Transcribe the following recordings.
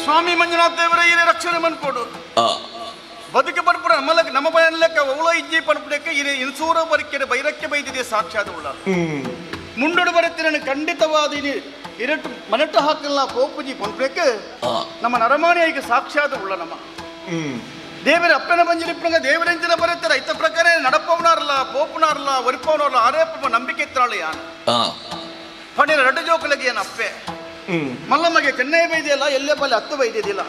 ಸ್ವಾಮಿ ಮಂಜುನಾಥ ದೇವರೇ ಇರೇ ರಕ್ಷಣೆ ಮನ್ಪೋಡು ಬದುಕು ಪನ್ಪುಡ ನಮ್ಮಲಕ್ಕೆ ನಮ್ಮ ಬಯನ್ಲೆಕ್ಕ ಒವಳೋ ಇಜ್ಜಿ ಪನ್ಪುಡಕ್ಕೆ ಇರೆ ಇನ್ಸೂರ ಬರಿಕೆರೆ ಬೈರಕ್ಕೆ ಬೈದಿದೆ ಸಾಕ್ಷಾತ್ ಉಳ್ಳ ಮುಂಡೋಡು ಬರುತ್ತಿರನು ಖಂಡಿತವಾದ ಇನಿ ಇರಟ್ಟು ಮನಟ್ಟು ಹಾಕಲ್ಲ ಪೋಪುಜಿ ಪನ್ಪುಡಕ್ಕೆ ನಮ್ಮ ನರಮಾಣಿಯಾಗಿ ಸಾಕ್ಷಾತ್ ಉಳ್ಳ ನಮ್ಮ ದೇವರ ಅಪ್ಪನ ಬಂಜಿರಿಪ್ಪಂಗ ದೇವರೆಂಚಿನ ಬರುತ್ತಾರೆ ಐತ ಪ್ರಕಾರ ನಡಪವನಾರಲ್ಲ ಪೋಪುನಾರಲ್ಲ ಒರಿಪವನಾರಲ್ಲ ಆರೇಪ ನಂಬಿಕೆ ಇತ್ತಾಳೆ ಯಾನು ಪಣಿರ ರಡ್ಡು ಜೋಕುಲಗೆ ಏನು ಅಪ್ಪೆ ಮಲ್ಲಮ್ಮಗೆ ಚೆನ್ನೈ ಬೈದಿಯಲ್ಲ ಎಲ್ಲೇ ಬಲ್ಲೆ ಹತ್ತು ಬೈದಿದ್ದಿಲ್ಲ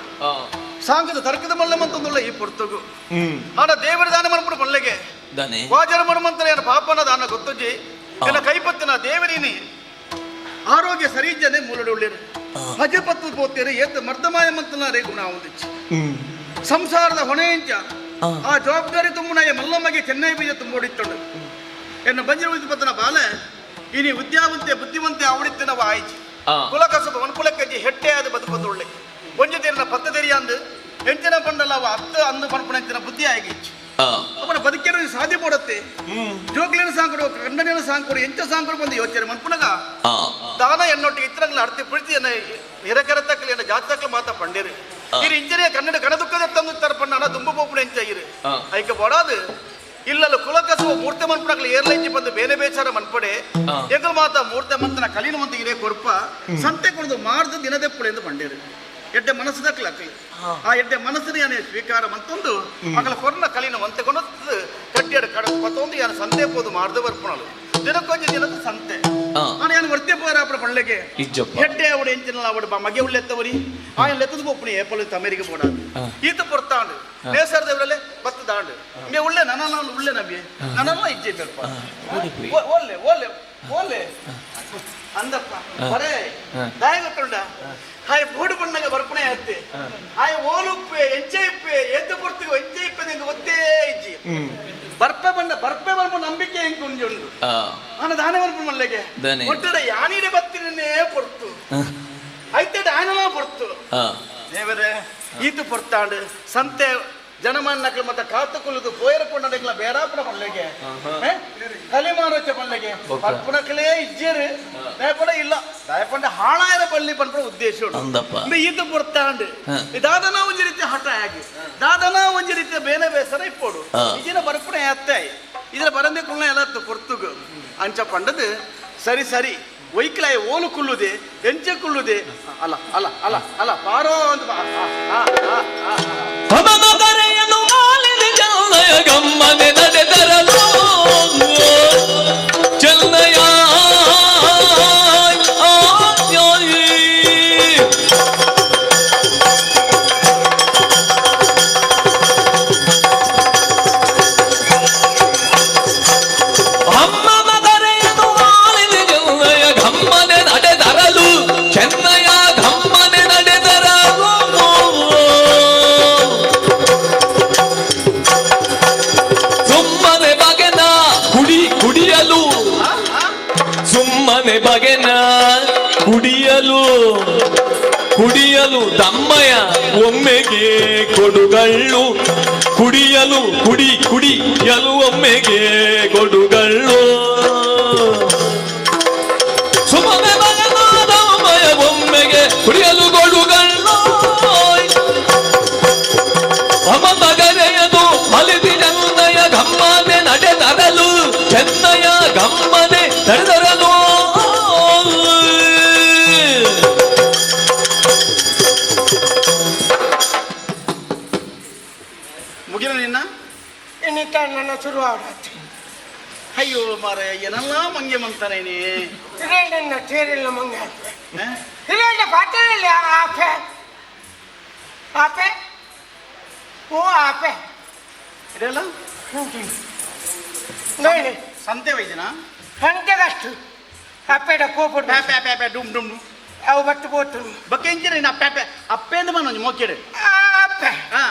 ಸಾಂಗದ ತರ್ಕದ ಮಲ್ಲಮ್ಮಂತಂದುಳ್ಳ ಈ ಪುರ್ತಗು ಆಡ ದೇವರ ದಾನ ಮನ್ಪುಡು ಮಲ್ಲೆಗೆ ವಾಜರ ಮನುಮಂತರ ಏನು ಪಾಪನ ದಾನ ಗೊತ್ತುಜಿ ಎನ್ನ ಕೈಪತ್ತಿನ ದೇವರಿನಿ ಆರೋಗ್ಯ ಸರಿ ಇಜ್ಜನೆ ಮೂಲಡು ಉಳ್ಳೇರು ಹಜಪತ್ತು ಪೋತೇರು ಏತ ಮರ್ದಮಾಯ ಮಂತನ ರೇ ಗುಣ ಉಂದಿಚ್ಚಿ ಸಂಸಾರದ ಹೊಣೆಂಚ ಆ ಜವಾಬ್ದಾರಿ ತುಂಬುನಾಯ ಮಲ್ಲಮ್ಮಗೆ ಚೆನ್ನೈ ಬೀಜ ತುಂಬೋಡಿತ್ತಳು ಎನ್ನ ಬಂಜಿರ ಪತ್ತನ ಬಾಲೆ ಇನಿ ವಿದ್ಯಾವಂತೆ ಬುದ್ಧಿವಂತೆ ಅವಡಿತ್ತಿನ ಆಯ್ಚಿ ಕುಲಕಸಬ ಒನ್ಕುಲಕ್ಕಜ್ಜಿ ಹೆಟ್ಟೆ ಅದು ಬದುಕೊಂದುಳ್ಳೆ ಒಂಜಿ ತೇರಿನ ಪತ್ತ ತೆರಿಯಾಂದು ಎಂಚಿನ ಪಂಡಲ ಅವ ಅತ್ತ ಅಂದು ಪನ್ಪುಣಂಚಿನ ಬುದ್ಧಿ ಆಗಿಚ್ಚು ಅವನ ಬದುಕಿರೋ ಸಾಧ್ಯ ಪಡತ್ತೆ ಜೋಗ್ಲಿನ ಸಾಂಕಡು ಕಂಡನಿನ ಸಾಂಕಡು ಎಂಚ ಸಾಂಕಡು ಬಂದು ಯೋಚನೆ ಮನ್ಪುನಗ ದಾನ ಎನ್ನೊಟ್ಟಿಗೆ ಇತ್ತರಂಗ್ಲ ಅರ್ಥ ಪ್ರೀತಿ ಎನ್ನ ಹಿರಕರ ತಕ್ಕಲಿ ಎನ್ನ ಜಾತಿ ತಕ್ಕಲು ಮಾತ ಪಂಡೇರು ಇರು ಇಂಚನೆಯ ಕನ್ನಡ ಕಣದುಕ್ಕದ ತಂದು ತರಪಣ್ಣ ದುಂಬು ಪೋಪುಣ ಎಂಚ ಇರು ಐಕ ಬಡಾದು ಇಲ್ಲಲ್ಲ ಕುಲಕಸುವ ಮೂರ್ತಿ ಮನ್ಪುಣಕ್ಲ ಏರ್ಲೈಂಚಿ ಬಂದು ಬೇನೆ ಬೇಚಾರ ಮನ್ಪಡೆ ಎಂಗಲ್ ಮಾತ ಮೂರ್ತಿ ಮಂತನ ಕಲಿನ ಮಂತ ಇರೇ ಕೊರ್ಪ ಸಂತೆ ಕೊಡದು ಮಾರ್ದು ದಿನದೆಪ್ಪುಳೆ ಎಂದು ಪಂಡೇರು ಎಡ್ಡೆ ಮನಸ್ಸು ದಕ್ಕಲ ಅಕ್ಕಲಿ ಆ ಎಡ್ಡೆ ಮನಸ್ಸಿನ ಯಾನೆ ಸ್ವೀಕಾರ ಮಂತೊಂದು ಅಗಲ ಕೊರ್ನ ಕಲಿನ ವಂತೆ ಕೊನ ಕಟ್ಟಿಯಡ ಕಡ ಪತ್ತೊಂದು ಯಾನ ಸಂತೆ ಪೋದು ಮಾರ್ದು ಬರ್ಪಣಲು ದಿನಕ್ಕೊಂಜಿ ದಿನದ ಸಂತೆ ನಾನು ಯಾನು ವರ್ತೆ ಪೋರ ಅಪ್ಪಡ ಪಳ್ಳೆಗೆ ಎಡ್ಡೆ ಅವಡು ಎಂಚಿನಲ್ಲ ಅವಡು ಮಗೆ ಉಳ್ಳೆತ್ತವರಿ ಆಯನ್ ಲೆತ್ತದ ಪೋಪುಣಿ ಏಪಲು ಅಮೆರಿಕ ಬೋಡಾದು ಈತ ಪೊರ್ತಾಂಡು ನೇಸರ್ದವರಲ್ಲೇ ಬತ್ತು ದಾಂಡು ಮೇ ಉಳ್ಳೆ ನನ್ನ ಉಳ್ಳೆ ನಬಿ ನನ್ನಲ್ಲ ಇಜ್ಜೆ ಬೆಲ್ಪ ಓಲ್ಲೆ ಓಲ್ಲೆ ಓಲ್ಲೆ ಅಂದಪ್ಪ ಬರೇ ದಾಯ ಗೊತ್ತುಂಡ ಹಾಯ್ ಬೋಡು ಬಣ್ಣಗ ಬರ್ಪಣೆ ಆಯ್ತು ಆಯ್ ಓಲುಪ್ಪೆ ಎಂಚೆ ಇಪ್ಪೆ ಎದ್ದು ಪೊರ್ತಿಗೆ ಎಂಚೆ ಇಪ್ಪೆ ನಿಂಗೆ ಒತ್ತೇ ಇಜ್ಜಿ ಬರ್ಪೆ ಬಣ್ಣ ಬರ್ಪೆ ಬರ್ಪ ನಂಬಿಕೆ ಹೆಂಗ್ ಉಂಜುಂಡು ನಾನು ದಾನೆ ಬರ್ಪ ಮಲ್ಲೆಗೆ ಒಟ್ಟಡ ಯಾನೀರೆ ಬತ್ತಿನೇ ಪೊರ್ತು ಐತೆಡ ಆನಲ ಪೊರ್ತು ದೇವರೇ ಈತು ಪೊರ್ತಾಂಡು ಸಂತೆ ಜನಮಾನಕ್ಲು ಮತ್ತೆ ಕಾತು ಕುಲ್ಲುದು ಪೋಯರ ಕೊಂಡಂಗ್ಲ ಬೇರಾಪನ ಪಲ್ಲೆಗೆ ಕಲಿಮಾನೋಚ ಪಲ್ಲೆಗೆ ಪರ್ಪುನಕ್ಲೇ ಇಜ್ಜೇರು ದಯಪಡ ಇಲ್ಲ ದಯಪಂಡ ಹಾಳಾಯರ ಪಳ್ಳಿ ಪನ್ಪುನ ಉದ್ದೇಶ ಉಂಡು ಈತು ಪೊರ್ತಾಂಡು ದಾದನ ಒಂಜಿ ರೀತಿಯ ಹಠ ಆಗಿ ದಾದನ ಒಂಜಿ ರೀತಿಯ ಬೇನೆ ಬೇಸರ ಇಪ್ಪೋಡು ಇಜಿನ ಬರ್ಪುಣ ಅತ್ತಾಯಿ ಇದರ ಬರಂದೆ ಕುಳ್ಳ ಎಲ್ಲ ಪೊರ್ತುಗು ಅಂಚ ಪಂಡದು ಸರಿ ಸರಿ ವೈಕ್ಲಾಯ ಓಲು ಕುಳ್ಳುದೆ ಎಂಚೆ ಕುಳ್ಳುದೆ ಅಲ್ಲ ಅಲ್ಲ ಅಲ್ಲ ಅಲ್ಲ ಪಾರೋ ಅಂತ ಗಮ್ಮನೆ ನಡೆದರಲು ಚೆನ್ನಯ ಅಮ್ಮನ ಕರೆಯನ್ನು ಆಲಿದೆ ಚೆನ್ನಯ ಗಮ್ಮನೆ ನಡೆದರಲು ಚೆನ್ನಯ ಗಮ್ಮನೆ ನಡೆದರಲು ಸುಮ್ಮನೆ ಬಗೆನ ಕುಡಿ ಕುಡಿಯಲು ಸುಮ್ಮನೆ ಬಗೆನ ಕುಡಿಯಲು ಕುಡಿಯಲು ದಮ್ಮಯ ಒಮ್ಮೆಗೆ ಕೊಡುಗಳ್ಳು ಕುಡಿಯಲು ಕುಡಿ ಕುಡಿಯಲು ಒಮ್ಮೆಗೆ ಕೊಡುಗಳ್ಳು ಸುಮ್ಮನೆ ಬಗೆನ ದಮ್ಮಯ ಒಮ್ಮೆಗೆ ಕುಡಿಯಲು ಕೊಡುಗಳ್ಳು ಅಮ ಮಗನೆಯದು ಮಲಿದಿ ಚೆನ್ನಯ ಗಮ್ಮನೆ ನಡೆದರಲು ಚೆನ್ನಯ ಗಮ್ಮನೆ ನಡೆದರಲು ಮುಗಿನ ನಿನ್ನ ಇನ್ನಿತ ನನ್ನ ಶುರು ಆಡತ್ತೆ ಅಯ್ಯೋ ಮಾರ ಏನೆಲ್ಲ ಮಂಗೆ ಮಂತಾನೆ ನೀ ಹಿರೇಣ್ಣ ತೇರಿಲ್ಲ ಮಂಗೆ ಹಿರೇಣ್ಣ ಪಾತ್ರೆಯಲ್ಲಿ ಆಪೆ ಆಪೆ ಓ ಆಪೆ ಇದೆಲ್ಲ ನೋಡಿ ಸಂತೆ ವೈದ್ಯನ ಸಂತೆಗಷ್ಟು ಅಪ್ಪೆಡ ಕೋಪಡು ಪ್ಯಾ ಪ್ಯಾ ಪ್ಯಾ ಪ್ಯಾ ಡುಮ್ ಡುಮ್ ಡುಮ್ ಅವು ಬತ್ತು ಬೋತು ಬಕ್ಕೆ ಇಂಚಿನ ನೀನು ಅಪ್ಪೆ ಅಪ್ಪೆ ಅಪ್ಪೆ ಅಂದ ಮನ ಮೋಕೆಡು ಅಪ್ಪೆ ಹಾ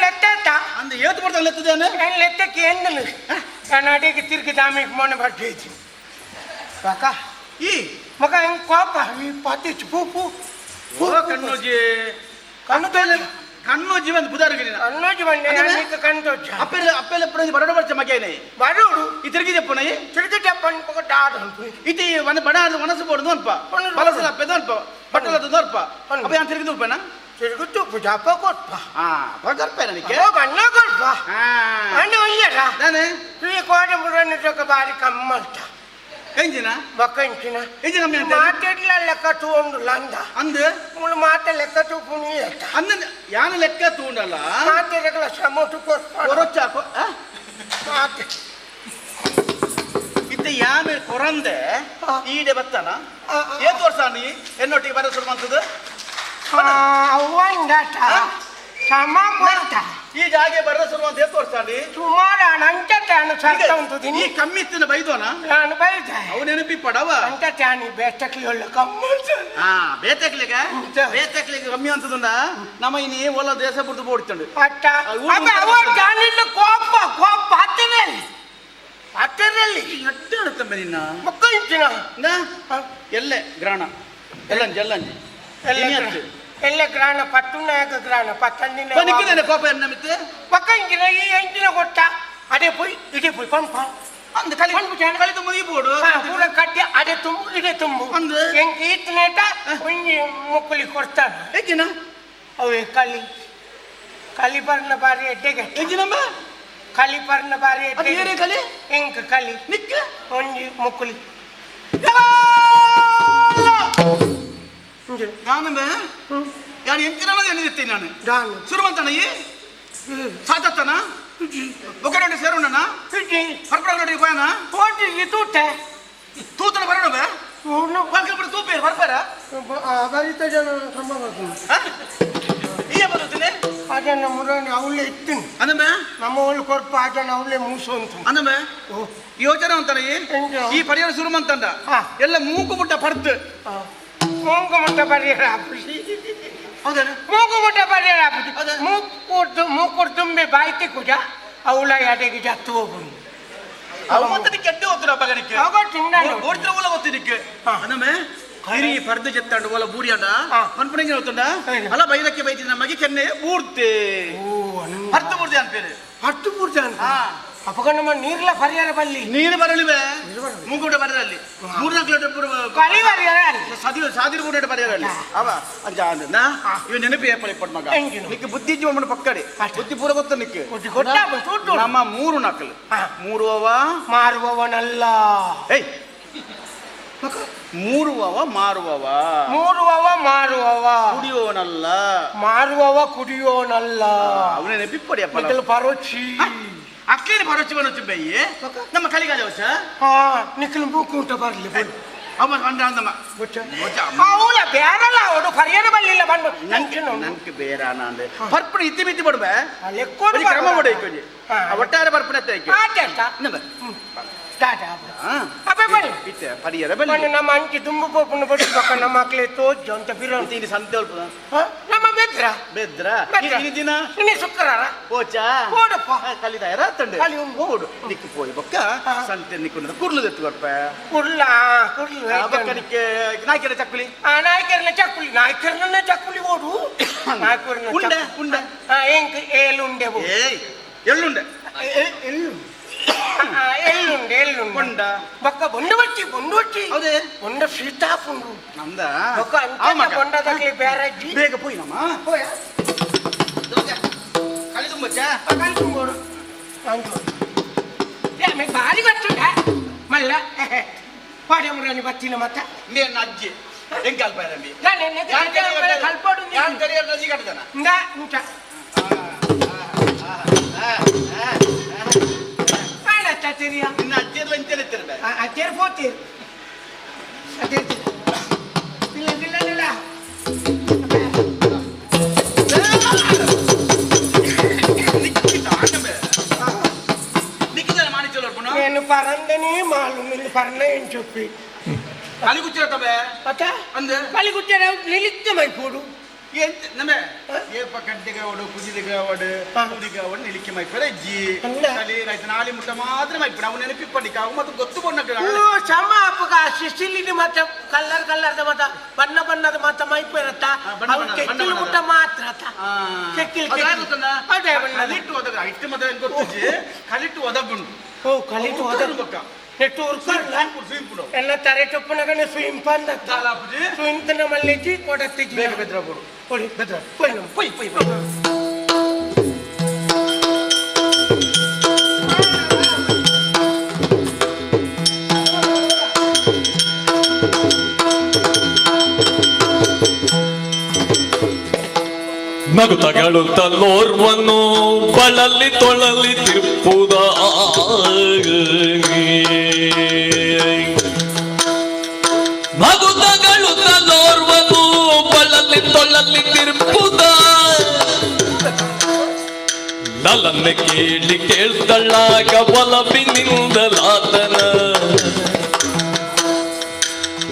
ಲೆತ್ತ ಅಂದ ಏತು ಬರ್ತಾನೆ ಲೆತ್ತದೇನೆ ನಾನು ಲೆತ್ತಕ್ಕೆ ಎಂದನು ನಾನು ಅಡಿಗೆ ತಿರುಗಿ ದಾಮಿಗೆ ಮೊನ್ನೆ ಬರ್ತಿದ್ದೆ ಕಾಕ ಈ ಮಗ ಹೆಂಗ್ ಕೋಪ ಈ ಪಾತಿಚ್ ಪೂ ಪೂ ಓ ಕಣ್ಣೋಜಿ ಕಣ್ಣು ತೋಲೆ ಕಣ್ಣೋಜಿ ಒಂದು ಬುಧಾರಿಗೆ ನೀನು ಕಣ್ಣೋಜಿ ಬಂಡೆ ಅಂದ್ರೆ? ಕಣ್ಣು ತೋಚ ಅಪ್ಪೆ ಅಪ್ಪೆಲ್ಲ ಪುಣಿ ಬಡಡ ಬರ್ಚ ಮಗೇನೆ ಬರೋಡು ಈ ತಿರುಗಿ ಜಪ್ಪನ ತಿರುಗಿ ಜಪ್ಪನ್ ಪಕ್ಕ ಡಾಡ್ ಅನ್ಪು ಇತಿ ವನ ಬಡ ಮನಸ್ಸು ಬೋಡ್ದು ಅನ್ಪ ಪಣ್ಣು ಬಲಸಲ ಅಪ್ಪೆದು ಅನ್ಪ ಬಟ್ಟಲದ್ದು ಅನ್ಪ ಪಣ್ಣು. ಅಪ್ಪ ಯಾನ್ ತಿರುಗಿ ಉಪ್ಪೇನಾ ತಿರುಗುತ್ತು ಪುಜಾಪ ಕೊಟ್ಪ ಆ ಪಗರ್ಪೆ ನನಗೆ ಬಣ್ಣ ಕೊಡ್ಪ ಅಣ್ಣ ಒಂಜರ ನಾನೇ ಈ ಕೋಟೆ ಮುರನ್ನು ತಕ ಬಾರಿ ಕಮ್ಮಲ್ತ ಎಂಜಿನ ಬಕ್ಕಂಚಿನ ಎಂಜಿನ ಕಮ್ಮಿ ಅಂತ ಮಾತೆಡ್ಲ ಲೆಕ್ಕ ತೂಂಡು ಲಂದ ಅಂದು ಮುಳು ಮಾತೆ ಲೆಕ್ಕ ತೂಪುನಿ ಅತ್ತ ಅಂದ ಯಾನ ಲೆಕ್ಕ ತೂಂಡಲ್ಲ ಮಾತೆಗಳ ಶ್ರಮಟು ಕೊಟ್ಪ ಕೊರೊಚ್ಚಾಕೋ ಮಾತೆ ಇತ್ತ ಯಾನ ಕೊರಂದೆ ಈಡೆ ಬತ್ತನ ಏತ್ ವರ್ಷ ನೀ ಎನ್ನೊಟ್ಟಿಗೆ ಬರ ಶುರು ಮಾಡ್ತದ ಅವ್ವಂಡಾಟ ಸಮ ಕೊಡ್ತ ಈ ಜಾಗೆ ಬರ ಶುರು ಅಂತ ಏತ್ ವರ್ಷ ನೀ ಸುಮಾರು ಅಂಚ ಸರ್ತ ಉಂಟು ಈ ಕಮ್ಮಿ ಇತ್ತಿನ ಬೈದೋನ ನಾನು ಬೈದ ಅವು ನೆನಪಿ ಪಡವ ಅಂಚ ತ್ಯಾನಿ ಬೇಟಕ್ಲಿ ಒಳ್ಳೆ ಕಮ್ಮಲ್ತ ಹಾ ಬೇತಕ್ಲಿಗ ಬೇತಕ್ಲಿಗೆ ಕಮ್ಮಿ ಅಂತದ ನಮ್ಮ ಇನಿ ಒಲ್ಲ ದೇಶ ಬುಡ್ದು ಬೋಡ್ತಂಡು ಅಟ್ಟ ಅವ ಜಾನಿಲ್ಲ ಕೋಪ ಕೋಪ ಹತ್ತಿರಲ್ಲಿ ಹತ್ತಿರಲ್ಲಿ ಎಡ್ಡೆ ಆಡ್ತಂಬೆ ನಿನ್ನ ಮಕ್ಕಳಿನ ಎಲ್ಲೆ ಗ್ರಾಣ ಎಲ್ಲಂಜಿ ಎಲ್ಲಂಜಿ ಎಲ್ಲ ಗ್ರಾಣ ಪಟ್ಟುನಾಯಕ ಗ್ರಾಣ ಪತ್ತಂಡಿನ ನಿಕ್ಕಿದ್ದೇನೆ ಕೋಪ ನಮಿತ್ತೆ ಮಕ್ಕಳಿನ ಈ ಎಂಜಿನ ಕೊಟ್ಟ ಅದೇ ಪೊಯ್ ಇದೇ ಪೊಯ್ ಪಂಪ ಅಂದ್ ಕಲಿ ಕಲಿ ತುಂಬ ಈ ಬೋಡು ಪೂರ ಕಟ್ಟಿ ಅದೇ ತುಂಬು ಇದೇ ತುಂಬು ಅಂದ್ ಎಂಕ್ ಈತನೇಟ ಒಂಜಿ ಮುಕ್ಕುಲಿ ಕೊಡ್ತಾನೆ ಎಂಜಿನ ಅವೇ ಕಲಿ ಕಲಿ ಬರ್ನ ಬಾರಿ ಎಡ್ಡೆಗೆ ಎಂಜಿನಮ್ಮ ಕಲಿ ಬರ್ನ ಬಾರಿ ಅದು ಏರೇ ಕಲಿ ಎಂಕ್ ಕಲಿ ನಿಕ್ಕ ಒಂಜಿ ಮುಕ್ಕುಲಿ ನಾನಂಬ ಯಾನು ಎಂಚಿನ ಎನ್ನಿತ್ತೀನಿ ನಾನು ನಾನು ಸುರುವಂತನ ಈ ಸಾತತ್ತನ ಒಕ್ಕಡೆ ಸೇರೋಣ ಹೊರಪಡ ಕೋಯನ ಹೋಗಿ ತೂತೆ ತೂತನ ಬರೋಣ ಬೇ ಹೊರಗೆ ತೂಪೇರು ಹೊರಪರ ಬರಿತ ಜನ ಸಂಭವ ಈ ಬರುತ್ತೀನಿ ಅದನ್ನ ಮುರನಿ ಅವಳೇ ಇತ್ತೀನಿ ಅಂದಮ್ಮ ನಮ್ಮ ಅವಳು ಕೊರ್ಪ ಅದನ್ನ ಅವಳೇ ಮೂಸು ಅಂತ ಅಂದಮ್ಮ ಯೋಚನೆ ಅಂತಾನೆ ಈ ಪರಿಹಾರ ಶುರು ಅಂತಂದ ಎಲ್ಲ ಮೂಕು ಮುಟ್ಟ ಪಡ್ತು ಮೂಗು ಮುಟ್ಟ ಪರಿಹಾರ ಆಪುಜಿ ಹೌದಾ ಮೂಗು ಮುಟ್ಟ ಪರಿಹಾರ ಆಪುಜಿ ಮೂಕು ಮೂಕು ತುಂಬಿ ಬಾಯ್ತಿ ಕುಜ ಅವಳ ಎಡೆಗೆ ಜತ್ತು ಹೋಗುದು ಅವ ಮತ್ತೆ ಕೆಟ್ಟ ಹೋಗ್ತಾರ ಬಗನಿಕ್ಕೆ ಓಡ್ತಿರ ಓಲ ಗೊತ್ತಿದ್ದಕ್ಕೆ ಅಂದಮ್ಮ ಹಿರಿ ಪರ್ದು ಜೆತ್ತಾಂಡು ಓಲ ಬೂರಿಯಾಂಡ ಪನ್ಪುಣಂಗೆ ಹೋಗ್ತಂಡ ಅಲ್ಲ ಬೈರಕ್ಕೆ ಬೈತಿ ನಮಗೆ ಕೆನ್ನೆ ಬೂರ್ತೆ ಹರ್ತು ಬೂರ್ತೆ ಅನ್ಪೇರು ಹರ್ತು ಬೂರ್ತೆ ಅಂತ ಅಪ್ಪಗ ನಮ್ಮ ನೀರ್ಲ ಪರಿಹಾರ ಬಲ್ಲಿ ನೀರು ಬರಲಿವೆ ಮೂಗುಡ ಬರಲಿ ಮೂರ್ನಾಲ್ಕು ಲೀಟರ್ ಕಲಿ ಪರಿಹಾರ ಸದಿ ಸಾದಿರು ಮೂರು ಪರಿಹಾರ ಅಲ್ಲಿ ಅವ ಅಂಜ ಅಂದ ಇವ ನೆನಪು ಏಪಳಿ ಪಟ್ ಮಗ ನಿಕ್ಕೆ ಬುದ್ಧಿ ಜೀವ ಪಕ್ಕಡಿ ಬುದ್ಧಿ ಪೂರ ಗೊತ್ತ ನಿಕ್ಕೆ ನಮ್ಮ ಮೂರು ನಕಲು ಮೂರುವವ ಮಾರುವವನಲ್ಲ ಏಯ್ ಮೂರುವವ ಮಾರುವವ ಮೂರುವವ ಮಾರುವವ ಕುಡಿಯುವವನಲ್ಲ ಮಾರುವವ ಕುಡಿಯೋನಲ್ಲ ಅವನೇ ನೆನಪಿಪ್ಪಡಿಯಪ್ಪ ನಿಖಲ್ ಪರೋಚಿ ಅಕ್ಕೇನು ಪರೋಚಿ ಬರೋಚಿ ಬಯ್ಯಿ ನಮ್ಮ ಕಲಿಗಾಲ ಹೊಸ ಹಾ ನಿಖಲ್ ಮೂಕು ಉಂಟ ಬರಲಿ ಅವ ಅಂದ ಅಂದಮ್ಮ ಅವಳ ಬೇರಲ್ಲ ಅವಳು ಪರಿಹಾರ ಬರಲಿಲ್ಲ ಬಂದು ನಂಗೆ ಬೇರೆ ಅಂದೆ ಪರ್ಪಣ ಇತ್ತಿ ಮಿತಿ ಬಡಬೆ ಕ್ರಮ ಬಡ ಇಕ್ಕೊಂಜಿ ಒಟ್ಟಾರೆ ಪರ್ಪಣ ನಮ್ಮ ಅಂಚಿ ತುಂಬು ಪೋಪುನ ಬಡಿಸ್ಬೇಕ ನಮ್ಮ ಮಕ್ಳಿಗೆ ತೋಜು ಅಂತ ಬಿರೋ ಇಲ್ಲಿ ಸಂತೆ ನಮ್ಮ ಬೆದ್ರ ಬೆದ್ರ ಈ ದಿನ ಇನ್ನು ಶುಕ್ರಾರ ಪೋಚಾ ಓಡಪ್ಪ ಕಲಿದಾಯರ ತಂಡೆ ಓಡು ನಿಕ್ಕು ಪೋಯಿ ಬೊಕ್ಕ ಸಂತೆ ನಿಕ್ಕು ಕುರ್ಲು ದೆತ್ತು ಕೊರ್ಪ ಕುರ್ಲ ಕುರ್ಲು ಬೊಕ್ಕ ನಿಕ್ಕೆ ನಾಯ್ಕೆರ ಚಕ್ಕುಲಿ ನಾಯ್ಕೆರ್ನ ಚಕ್ಕುಲಿ ನಾಯ್ಕೆರ್ನ ಚಕ್ಕುಲಿ ಓಡು ನಾಯ್ಕೆರ್ನ ಉಂಡೆ ಉಂಡೆ ಎಂಕ್ ಏಳುಂಡೆ ಏಯ್ ಎಳ್ಳುಂಡೆ ಎಳ್ಳು ಎಳ್ಳುಂಡೆ ಎಳ್ಳುಂಡೆ ಬೊಂಡ ಬೊಕ್ಕ ಬೊಂಡ ಬಚ್ಚಿ ಬೊಂಡು ಬಚ್ಚಿ ಹೌದೇ ಬೊಂಡ ಸೀತಾಪುಂಡು ನಂದ ಬೊಕ್ಕ ಅಂತ ಬೊಂಡದಾಗಲಿ ಬೇರೆ ಬೇಗ ಪೋಯಿ ನಮ್ಮ ಪೋಯ ಕಲಿ ತುಂಬಚ್ಚ ಕಲಿ ತುಂಬೋಡು ಬಾರಿ ಗೊತ್ತುಂಡ ಮಲ್ಲ ಪಾಡ್ಯ ಮುರಾನಿ ಬತ್ತಿನ ಮತ್ತ ನೇನ್ ಅಜ್ಜಿ ಹೆಂಗ್ ಕಲ್ಪಾರಂಬಿ ಕಲ್ಪಾಡು ಯಾನ್ ಕರಿಯರ್ ರಜಿ ಕಟ್ಟದನ ಇಂದ ಇಂಚ ತೆರಿಯ ನಿನ್ನ ಅಜ್ಜಿಯರ್ಲ ಇಂಚನೆ ಇತ್ತಿರ್ಬೆ ಅಜ್ಜಿಯರ್ ಪೋತೀರ್ ಅದೇ ಇಲ್ಲ ಇಲ್ಲ ಇಲ್ಲ నేను పరందని మాలు నిన్ను పరణ అని చెప్పి కలిగుచ్చారతబే అత్త ಅಂದೆ కలిగుచ్చారు నిలిత్తమైపోడు ನಮೆ ಏಪ ಕಡ್ಡಿಗಾವಡು ಕುಜಿದಿಗಾವಡು ಕುಡಿಗಾವಡು ನಿಲಿಕೆ ಮೈಪರ ಜಿ ಕಲಿ ರೈತ ನಾಲಿ ಮುಟ್ಟ ಮಾತ್ರ ಮೈಪರ ಅವು ನೆನಪಿಪ್ಪಡಿಕ ಅವು ಮತ್ತು ಗೊತ್ತು ಬಣ್ಣ ಸಮ ಅಪ್ಪಗ ಸಿಸಿಲಿನ ಮತ್ತ ಕಲ್ಲರ್ ಕಲ್ಲರ್ದ ಮತ್ತ ಬಣ್ಣ ಬಣ್ಣದ ಮತ್ತ ಮೈಪೇರತ್ತ ಅವು ಕೆಕ್ಕಿಲ್ ಮುಟ್ಟ ಮಾತ್ರ ಕೆಕ್ಕಿಲ್ ಕಲಿಟ್ಟು ಒದಗ ಇಟ್ಟು ಮತ್ತೆ ಗೊತ್ತಿಜಿ ಕಲಿಟ್ಟು ಒದಗುಂಡು ಓ ಕಲಿಟ್ಟು ಒದಗ ಟೂರ್ ಎಲ್ಲ ತರೆ ಚೊಪ್ಪನಗನೆ ಸುಯಿಂಪ ಅಂದ ಸುಯಿಂತನ ಮಲ್ಲಿಜಿ ಕೊಡತ್ತಿಜಿ ಬೇಗ ಬೆದ್ರ ಕೊಡು. ಕೊಡಿ ಬೆದ್ರ ಪೊಯ್ ನಮ್ಮ ಪೊಯ್ ಪೊಯ್ ಪೊಯ್. ನಗುತಗಳುತ್ತಲೋರ್ವನು ಬಳಲಿ ತೊಳಲಿ ತಿರುಪುದ ನಗುತಗಳುತ್ತಲೋರ್ವನು ಬಳಲಿ ತೊಳಲಿ ತಿರುಪುದ ಲಲನ್ನ ಕೇಳಿ ಕೇಳ್ತಳ್ಳಾಗ ಒಲವಿನಿಂದಲಾತನ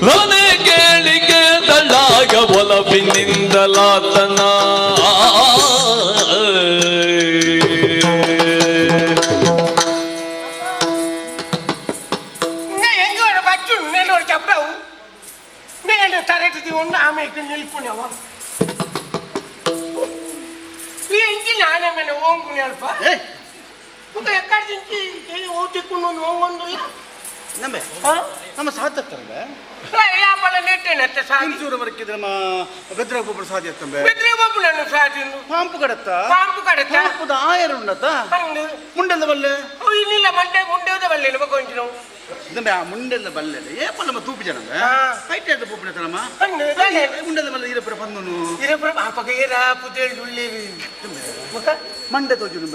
ಲಲನೆ ಕೇಳಿ ಕೇಳ್ತಳ್ಳಾಗ ಒಲವಿನಿಂದಲಾತನ. ಹೆಂಗ ಬಚ್ಚು నేను చెప్పావు నేను తరగతి ఉన్న ఆమెకు నిలుపునేవా ఇంటి నానమ్మని ఓంకునేల్ప ఒక ఎక్కడి నుంచి ఓటిక్కున్న ఓంగొందు ನಂಬೆ ನಮ್ಮ ಸಾಧ್ಯತ್ತಂಬೆ ಯಾಪಲ ನೆಟ್ಟೆನತ್ತ ಸಾಧಿ ಇಂಚೂರು ಬರಕಿದ್ರೆ ನಮ್ಮ ಬೆದ್ರ ಗೊಬ್ಬರ ಸಾಧ್ಯ ತಂಬೆ ಬೆದ್ರೆ ಒಬ್ಬ ನನ್ನ ಸಾಧಿನು ಪಾಂಪು ಕಡತ್ತ ಪಾಂಪು ಕಡತ್ತ ಪಾಂಪುದ ಆಯರ್ ಉಂಡತ್ತ ಅಂದು ಮುಂಡೆದ ಬಲ್ಲೆ ಇನ್ನಿಲ್ಲ ಮಂಡೆ ಮುಂಡೆದ ಬಲ್ಲೆ ಕೊಂಚಿನ ಇಂದಂಬೆ ಆ ಮುಂಡೆದ ಬಲ್ಲೆ ಏಪ ನಮ್ಮ ತೂಪು ಜನ ಐಟ್ ಆಯ್ತು ಪೂಪಿನ ನಮ್ಮ ಅಂದು ಮುಂಡೆದ ಬಲ್ಲೆ ಇರಪುರ ಬಂದನು ಇರಪುರ ಪಾಪಗೆ ಏರ ಪುದೇಳ್ ಉಳ್ಳೇವಿ ಮುಖ ಮಂಡೆ ತೋಜುಂಡು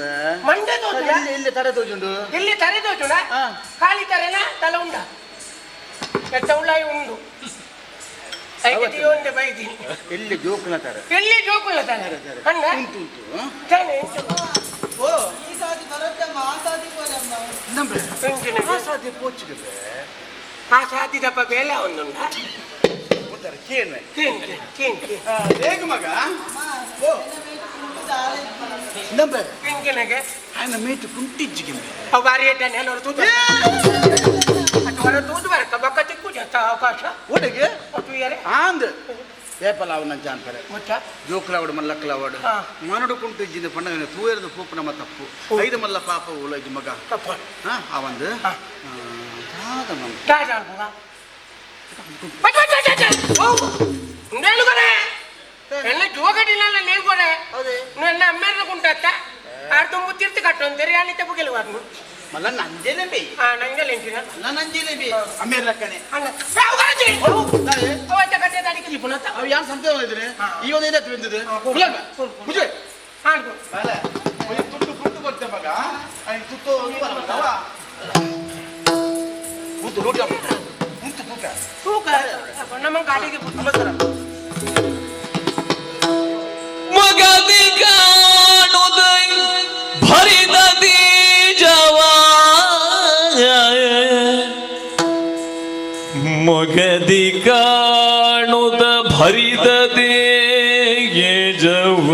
ಮಂಡೆ ತೋಜುಂಡ ಇಲ್ಲಿ ಇಲ್ಲಿ ತಡೆ ತೋಜುಂಡು ಇಲ್ಲಿ ತರೆ ತೋಜುಂಡ ಖಾಲಿ ತರೆನಾ ತಲೆ ಉಂಡ ಎತ್ತ ಉಳ್ಳಾಯಿ ಉಂಡು ಐದು ಒಂದೆ ಬೈದಿ ಎಲ್ಲಿ ಜೋಕುಲ ತಾರೆ ಎಲ್ಲಿ ಜೋಕುಲ ತಾರೆ ಅಣ್ಣ ಉಂಟು ಉಂಟು ತಾನೆ ಓ ಈ ಸಾದಿ ಬರತ್ತಮ್ಮ ಆ ಸಾದಿ ಪೋಲಮ್ಮ ನಂಬೆ ಎಂಚಿನ ಆ ಸಾಧ್ಯ ಪೋಚಿಗೆ ಆ ಸಾದಿದಪ್ಪ ಬೇಲೆ ಒಂದುಂಡ ಉತ್ತರ ಕೇಳ್ವೆ ಕೇನ್ ಕೇನ್ ಕೇನ್ ಹೇಗ ಮಗ ಓ ನಂಬೆ ಎಂಚಿನಗೆ ఆయన ಮೇಟು ಕುಂಟಿಜ್ಜಿಗೆ ಅವು ಬಾರಿ ಎಡ್ಡನೆ ನೋಡು ತೂತು ಹೊರ ತೂತು ಬರಕ್ಕ ಬಕ್ಕ ತಿಕ್ಕು ಜತ್ತ ಅವಕಾಶ ಒಡೆಗೆ ತೂಯರೆ ಆಂದ್ ಏಪಲ ಅವನ ಜಾನ್ಪರೆ ಮುಚ್ಚ ಜೋಕ್ಲಾವಡು ಮಲ್ಲಕ್ಲಾವಡು ಹಾ. ಮನಡು ಕುಂಟು ಇಜ್ಜಿಂದ ಪಂಡಗನೆ ತೂಯರದ ಪೂಪು ನಮ್ಮ ತಪ್ಪು ಐದು ಮಲ್ಲ ಪಾಪ ಉಲಜ್ ಮಗ ತಪ್ಪ ಹಾ ಆ ಒಂದು ಹಾ. ದಾದ ಮಗ ದಾದ ಅನ್ಪುಗ ಬಟ್ ಬಟ್ ಬಟ್ ಬಟ್ ಓ నేనుకొనే ಎನ್ನ ಜೋಗಡಿನಲ್ಲ నేనుకొనే ನನ್ನ ಅಮ್ಮೇರ್ನ ಕುಂಟತ್ತ ಆರ್ ದುಂಬು ತೀರ್ಥ ಕಟ್ಟೊಂದು ತೆರಿಯಾನಿ ತಪ್ಪು ಮಲ್ಲ ನಂಜೇನೆ ಬೇ ಆ ನಂಗೆ ಎಂಚಿನ ಮಲ್ಲ ನಂಜೇನೆ ಬೇ ಅಮ್ಮೇರ್ ಲಕ್ಕನೆ ಅಣ್ಣ ಅವತ್ತ ಕಟ್ಟೆ ತಾಡಿಗೆ ದಿಪುನತ್ತ ಅವು ಯಾನ್ ಸಂತೆ ಇದ್ರೆ ಈ ಒಂದು ಏನಾಯ್ತು ಬಂದಿದೆ ಮುಜೆ ಹಾಡ್ಕೊ ಬಲೆ ತುಟ್ಟು ಕುಂಟು ಕೊಡ್ತೆ ಮಗ ಐನ್ ತುತ್ತು ಬರಲ್ಲ ಉಂಟು ರೋಟಿ ಉಂಟು ತೂಕ ತೂಕ ನಮ್ಮ ಗಾಡಿಗೆ ನಮಸ್ಕಾರ ಮಗದಿ ಕಾಣುದ ಭರಿದ ಬೀಜವ ಮೊಗದಿ ಕಾಣುದ ಭರಿದ ದೇಜವ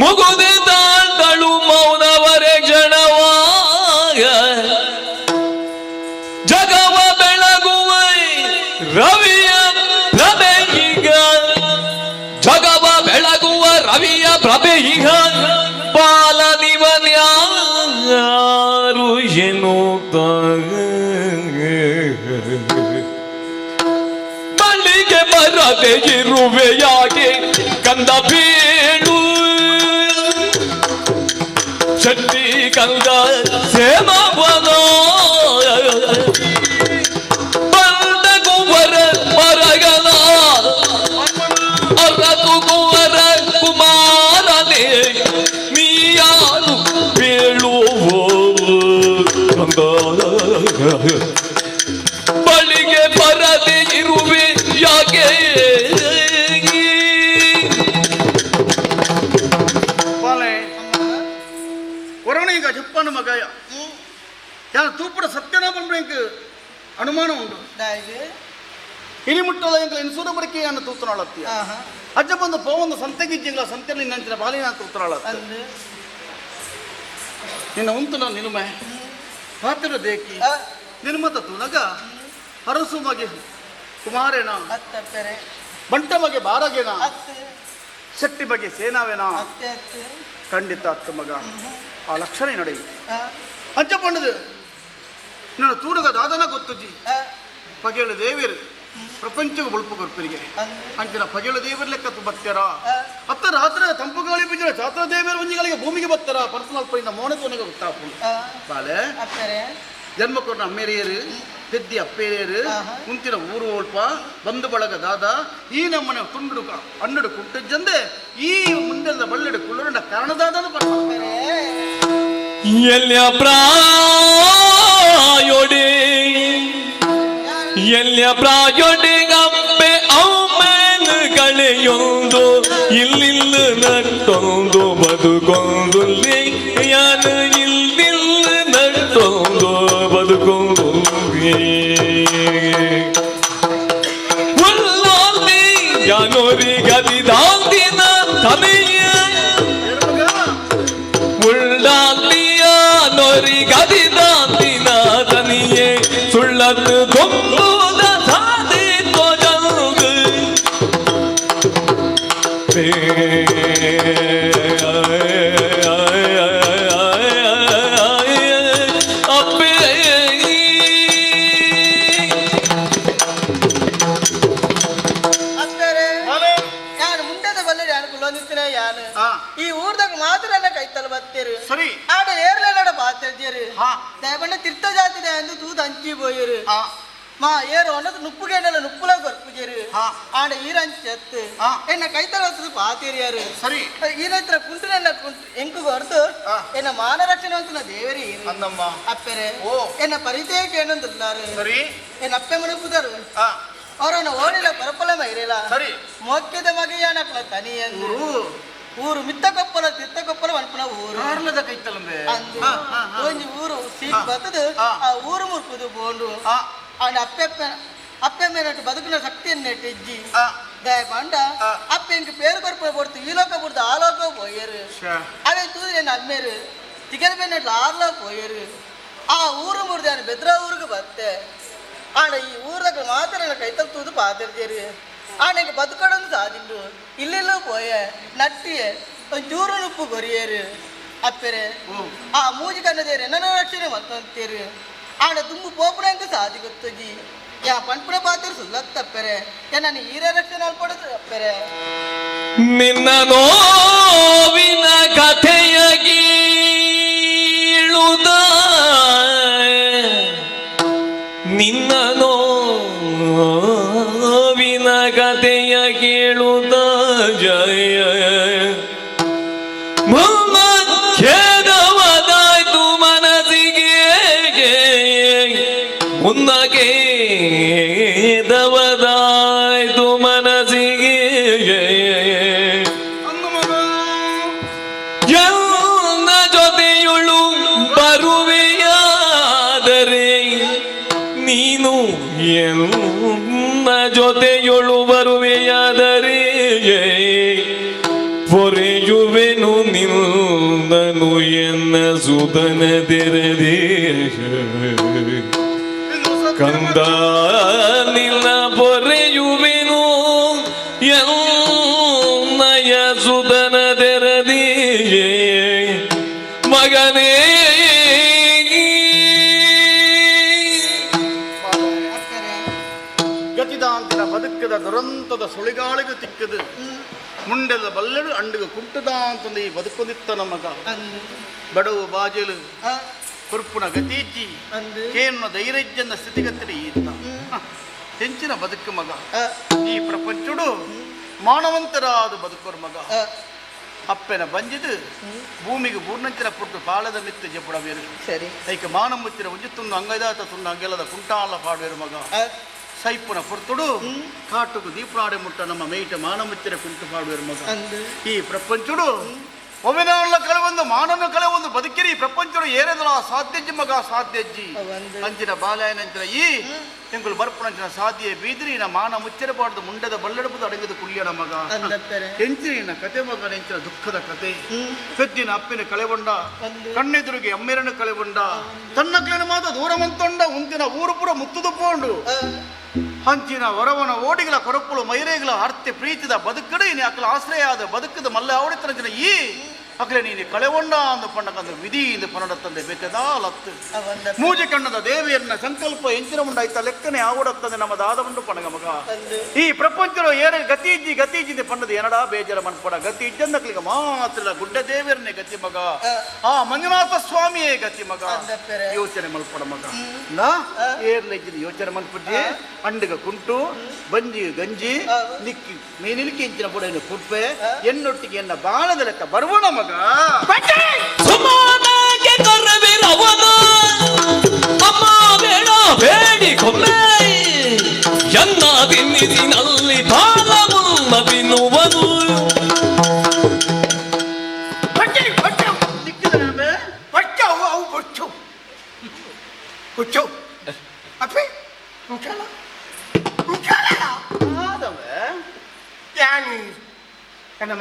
ಮುಗುದೆ ತಾಂಡಳು ಮೌನವರೆ ಜನವಾಗ ಜಗವ ಬೆಳಗುವ ರವಿಯ ಪ್ರಭೆಯಿಗ ಜಗವ ಬೆಳಗುವ ರವಿಯ ಪ್ರಭೆಯಿಗ ಬಾಲನಿವನ್ಯಾರು ಎನ್ನುತ್ತ ಬಳಿಗೆ ಬರದೆ ಇರುವೆಯಾಗಿ ಕಂದ ಬೀಳು ಶೆಟ್ಟಿ ಕಂದ ಸೇಮವನ ಬಂದ ಕುವರ ಮರಗನ ಅರಸು ಕುವರ ಕುಮಾರನೇ ನೀಯಾರು ಬೀಳುವೋ ಕಂದ ಬಳಿಗೆ ಬರದೆ ಇರುವೆ ಯಾಕೆ ಬಾಲೆ ಒರವಣ ಈಗ ಜಪ್ಪನ ಮಗ ಯಾನ ತೂಪುಡ ಸತ್ಯನ ಪಂಡ್ರೆ ಇಂಕ್ ಅನುಮಾನ ಉಂಡು ದಾಯಿಗೆ ಇನಿ ಮುಟ್ಟಲ ಇಂಕ್ಲ ಇನ್ಸೂರ ಬರಕೆ ಅನ್ನ ತೂತನಾಳತ್ತಿ ಆಹಾ ಅಜ್ಜ ಬಂದು ಪೋವೊಂದು ಸಂತೆಗಿಜ್ಜಿಂಗ್ಲ ಸಂತೆಲಿ ನಂಚಿನ ಬಾಲಿನ ತೂತನಾಳತ್ತ ಅಂದು ನಿನ್ನ ಉಂತು ನಾನು ನಿಲುಮೆ ಪಾತ್ರ ದೇಕಿ ಆ ನಿರ್ಮತ ತೂನಗ ಅರಸು ಮಗೆ ಕುಮಾರೇನ ಅತ್ತಪ್ಪರೆ ಬಂಟ ಮಗೆ ಬಾರಗೇನ ಅತ್ತು ಶೆಟ್ಟಿ ಬಗ್ಗೆ ಸೇನಾವೇನ ಅತ್ತೆ ಅತ್ತು ಖಂಡಿತ ಅತ್ತ ಮಗ ಆ ಲಕ್ಷಣ ನಡೆ ಅಂಚ ಪಂಡದು ನನ್ನ ತೂಡದ ದಾದನ ಗೊತ್ತುಜ್ಜಿ ಪಗೆಳು ದೇವರು ಪ್ರಪಂಚಕ್ಕೆ ಬೊಳ್ಪು ಕೊರ್ಪರಿಗೆ ಅಂಚಿನ ಪಗೆಳು ದೇವರ ಲೆಕ್ಕ ಬತ್ತರ ಅತ್ತ ರಾತ್ರಿ ತಂಪು ಗಾಳಿ ಬಿಜ್ಜರ ಜಾತ್ರ ದೇವರ ಒಂಜಿಗಳಿಗೆ ಭೂಮಿಗೆ ಬತ್ತರ ಪರ್ಸನಲ್ ಪೈನ ಮೋನೆ ತೋನೆಗೆ ಗೊತ್ತಾಪು ಬಾಲೆ ಜನ್ಮ ಕೊಟ್ಟ ಅಮ್ಮೇರಿಯರು ಪೆದ್ದಿ ಅಪ್ಪೇರಿಯರು ಕುಂತಿನ ಊರು ಒಲ್ಪ ಬಂಧು ಬಳಗ ದಾದ ಈ ನಮ್ಮನೆ ತುಂಡು ಅನ್ನಡು ಕುಟ್ಟಜ್ಜಂದೆ ಈ ಮುಂದೆಲ್ಲ ಬಳ್ಳೆಡು ಕುಳ್ಳರಂಡ ಕಾರಣದಾದ ಎಲ್ಲಿಯ ಪ್ರಾಯೋಡಿ ಎಲ್ಲಿಯ ಪ್ರಾಯೋಡಿ ಅಪ್ಪೆ ಅಮ್ಮೇನ್ ಕಳೆಯೊಂದು ಇಲ್ಲಿಲ್ಲ ನಟ್ಟೊಂದು ಬದುಕೊಂದು ಯಾನು ಇಲ್ಲಿಲ್ಲ ನಟ್ಟೊಂದು ಬದುಕೊಂದು ಉಲ್ಲೋಲಿ ಯಾನೋರಿ ಗದಿದಾಂತಿನ ತನೆಯ ಉಳ್ಳಾಲಿಯ ನೊರಿ ಗದಿದಾಂತಿನ ತನಿಯೇ ಸುಳ್ಳನ್ನು ಕೊಂಬುದ ಸಾಧಿ ತ್ವಜಂಗು ಅಪ್ಪೇ ಅಪ್ಪೇರೆ ಯಾನು ಮುಂಡೆದ ಬಲ್ಲೆ ಯಾನು ಕುಲೊಂದಿತ್ತಿನ ಯಾನು ಈ ಊರ್ದಾಗ ಮಾತ್ರ ಎಲ್ಲ ಕೈತಲ್ ಬತ್ತೀರು ಸರಿ ಆಡ ಏರ್ಲೆಲ್ಲಡ ಬಾತಿರ್ಜೇರು ದಯಪಂಡ ತಿರ್ತ ಜಾತಿದೆ ಅಂದು ತೂದು ಅಂಚಿ ಪೋಯರು ಮಾ ಏರು ಒನ್ನದು ನುಪ್ಪು ಕೇಂಡಲ ನುಪ್ಪುಲ ಕೊರ್ಪುಜೇರು ಆಡ ಈರಂಚಿ ಎತ್ತು ಎನ್ನ ಕೈತಲ ಹೊತ್ತದು ಪಾತಿರಿಯಾರು ಸರಿ ಈರತ್ರ ಕುಂಟು ಕುಂಟು ಎಂಕು ಹೊರತು ಎನ್ನ ಮಾನ ರಕ್ಷಣೆ ಅಂತ ದೇವರಿ ಅಂದಮ್ಮ ಅಪ್ಪೆರೆ ಎನ್ನ ಪರಿಚಯ ಕೇಳೊಂದುಲ್ಲಾರು ಸರಿ ಎನ್ನ ಅಪ್ಪೆ ಮನುಪುದರು ಅವರನ್ನು ಓಡಿಲ್ಲ ಪರಪಲ ಮೈರಿಲ್ಲ ಸರಿ ಮೋಕ್ಯದ ಮಗೆಯಾನಕ್ಲ ತನಿಯಂದು ಊರು ಮಿತ್ತ ಕೊಪ್ಪಲ ತಿತ್ತ ಕೊಪ್ಪಲ ವನ್ಪನ ಊರು ಕಾರ್ಲದ ಕೈತಲಂಬೆ ಅಂದು ಒಂಜಿ ಊರು ಸೀಟ್ ಬತ್ತದು ಆ ಊರು ಮುರ್ಪುದು ಬೋಂಡು ಆಂಡ ಅಪ್ಪೆಪ್ಪ ಅಪ್ಪೆ ಮೇನಟ್ಟು ಬದುಕಿನ ಶಕ್ತಿಯನ್ನು ಇಜ್ಜಿ ದಯಪಂಡ ಅಪ್ಪೆ ಇಂಕ ಪೇರು ಕೊರ್ಪ ಕೊಡ್ತು ಈ ಲೋಕ ಬಿಡ್ದು ಆ ಲೋಕ ಪೋಯರು ಅವೇ ತೂದು ಎನ್ನ ಅಮ್ಮೇರು ತಿಗದ ಮೇನట్లు ಆರ್ಲೋ ಪೋಯರು ಆ ಊರು ಮುರಿದ ಬೆದ್ರ ಊರಿಗೆ ಬತ್ತೆ ಆಂಡ ಈ ಊರ್ದಾಗ ಮಾತ್ರ ನನ್ನ ಕೈತಲ್ ತೂದು ಪಾತಿರ್ಜೇರು ಆಂಡ ಇಂಕ ಬದುಕಡೊಂದು ಸಾದಿಂಡು ಇಲ್ಲೆಲ್ಲೂ ಪೋಯೆ ನಟ್ಟಿಯೆ ಒಂಚೂರು ನುಪ್ಪು ಕೊರಿಯರು ಅಪ್ಪೆರೆ ಆ ಮೂಜಿ ಕನ್ನದೇರು ಎನ್ನ ರಕ್ಷಣೆ ಮತ್ತೊಂತೀರು ಆಂಡ ತುಂಬು ಪೋಪುನ ಸಾದಿ ಗೊತ್ತುಜಿ ಯಾ ಪಂಪುನ ಪಾತ್ರ ಸುಲ್ಲತ್ತಪ್ಪೆರೆ ನನ್ನ ಈರ ರಕ್ಷಣೆ ಅಲ್ಪಡದು ಅಪ್ಪೆರೆ ನಿನ್ನ ನೋವಿನ ಕಥೆಯ ಗೀಳುದ ನಿನ್ನ ನೋವಿನ ಕಥೆಯ ಕೇಳುದ ಜಯ ಖೇದವದಾಯ್ತು ಮನಸ್ಸಿಗೆ ಮುನ್ನ ಖೇದವದಾಯ್ತು ಮನಸ್ಸಿಗೆ ಎಲ್ಲ ಜೊತೆಯುಳು ಬರುವೆಯಾದರೆ ನೀನು ಎಲ್ಲ ಜೊತೆಯುಳು ಬರುವೆಯಾದರೆ ಪೊರೆಯುವೆನು ನಿನ್ನನು ಎನ್ನ ಸುತನ ತೆರದೇ ಕಂದ ನಿನ್ನ ಪೊರೆಯುವೆನು ಎನ್ನಯ ಸುತನ ತೆರದಿಯೇ ಮಗನೇ. ಗತಿದಾಂತಿನ ಬದುಕದ ದುರಂತದ ಸುಳಿಗಾಳಿಗೂ ತಿಕ್ಕದು ಮುಂಡೆದ ಬಲ್ಲೆಡು ಅಂಡುಗ ಕುಂಟುದ ಅಂತಂದು ಈ ಬದುಕೊಂದಿತ್ತ ನಮಗ ಬಡವು ಬಾಜಲು ಕುರ್ಪುನ ಗತೀಚಿ ಕೇನ್ನ ಧೈರ್ಯಜ್ಜನ ಸ್ಥಿತಿಗತಿನ ಈತ ಹೆಂಚಿನ ಬದುಕು ಮಗ ಈ ಪ್ರಪಂಚಡು ಮಾನವಂತರಾದ ಬದುಕೋರ್ ಮಗ ಅಪ್ಪೆನ ಬಂಜಿದು ಭೂಮಿಗೆ ಬೂರ್ಣಂಚಿನ ಪುಟ್ಟು ಪಾಳದ ಮಿತ್ತು ಜಪುಡವೇರು ಸರಿ ಐಕ ಮಾನ ಮುಚ್ಚಿನ ಉಂಜಿ ತುಂಡು ಅಂಗೈದಾತ ತುಂಡು ಅಂಗೆಲದ ಕುಂಟಾಲ ಪಾಡುವೆರು ಮಗ ಸೈಪುನ ಪುರ್ತುಡು ಕಾಟುಕು ದೀಪನಾಡೆ ಮುಟ್ಟ ನಮ್ಮ ಮೇಟ ಮಾನ ಮುಚ್ಚಿನ ಕುಂಟು ಪಾಡುವೆರು ಮಗ ಈ ಪ್ರಪಂಚಡು ಒಮ್ಮೆನಾಳ ಕಳೆವೊಂದು ಮಾನನ ಕಳೆವೊಂದು ಬದುಕಿರಿ ಈ ಪ್ರಪಂಚಡು ಏರೆದಲ ಸಾಧ್ಯಜ್ಜಿ ಮಗ ಸಾಧ್ಯಜ್ಜಿ ಅಂಚಿನ ಬಾಲಾಯನಂಚಿನ ಈ ಎಂಕುಲು ಬರ್ಪುಣಂಚಿನ ಸಾಧ್ಯೆ ಬೀದಿರಿ ನ ಮಾನ ಮುಚ್ಚಿರಬಾರ್ದು ಮುಂಡದ ಬಲ್ಲಡಬುದು ಅಡಗಿದ ಕುಳ್ಯಣ ಮಗ ಎಂಚಿನ ಕತೆ ಮಗ ಎಂಚಿನ ದುಃಖದ ಕತೆ ಪೆದ್ದಿನ ಅಪ್ಪಿನ ಕಳೆಗೊಂಡ ಕಣ್ಣೆದುರಿಗೆ ಅಮ್ಮೆರನ್ನು ಕಳೆಗೊಂಡ ತನ್ನ ಕ್ಲೇನ ಮಾತ ದೂರವಂತೊಂಡ ಉಂತಿನ ಊರು ಪುರ ಮುತ್ತುದು ಪೋಂಡು ಹಂಚಿನ ವರವನ ಓಡಿಗಳ ಕೊರಪುಳು ಮೈರೇಗಳ ಅರ್ತೆ ಪ್ರೀತಿದ ಬದುಕಡು ಇನಿ ಅಕಲ ಆಶ್ರಯ ಆದ ಬದುಕದ ಮಲ್ಲ ಅವಡಿತನಂಚಿನ ಈ ಅಕ್ಲೆ ನೀನು ಕಳೆವೊಂಡ ಅಂದು ಪಣ್ಣಕಂದು ವಿಧಿ ಇಂದು ಪನ್ನಡತ್ತಂದೆ ಬೇತೆದಾಲತ್ತು ಮೂಜೆ ಕಣ್ಣದ ದೇವಿಯನ್ನ ಸಂಕಲ್ಪ ಎಂಚಿನ ಉಂಡಾಯ್ತ ಲೆಕ್ಕನೆ ಆವಡತ್ತಂದೆ ನಮ್ಮ ದಾದ ಉಂಡು ಪಣಗ ಮಗ. ಈ ಪ್ರಪಂಚದ ಏರ ಗತಿ ಇಜ್ಜಿ ಗತಿ ಇಜ್ಜಿಂದೆ ಪಣ್ಣದ ಏನಡಾ ಬೇಜಾರ ಮನ್ಪಡ ಗತಿ ಇಜ್ಜಂದಕ್ಲಿಗ ಮಾತ್ರ ಗುಡ್ಡ ದೇವಿಯರನ್ನೇ ಗತಿ ಮಗ, ಆ ಮಂಜುನಾಥ ಸ್ವಾಮಿಯೇ ಗತಿ ಮಗ. ಯೋಚನೆ ಮಲ್ಪಡ ಮಗ, ನಾ ಏರ್ಲೆಜ್ಜಿದ ಯೋಚನೆ ಮಲ್ಪಡ್ಜಿ. ಅಂಡಗ ಕುಂಟು ಬಂಜಿ ಗಂಜಿ ನಿಕ್ಕಿ ಮೀನಿಲ್ಕಿ ಇಂಚಿನ ಪುಡ ಕುಪ್ಪೆ ಎನ್ನೊಟ್ಟಿಗೆ ಎನ್ನ ಬಾಣದ ಲೆಕ್ಕ ಬರುವಣ ಮಗ. ಅಮ್ಮ ಬೇಡ ಬೇಡಿ ಕೊಮ್ಮೆ ಎನ್ನ ತಿನ್ನಿಸಿನಲ್ಲಿ ಬಾಲವುನ್ನ ತಿನ್ನುವನು.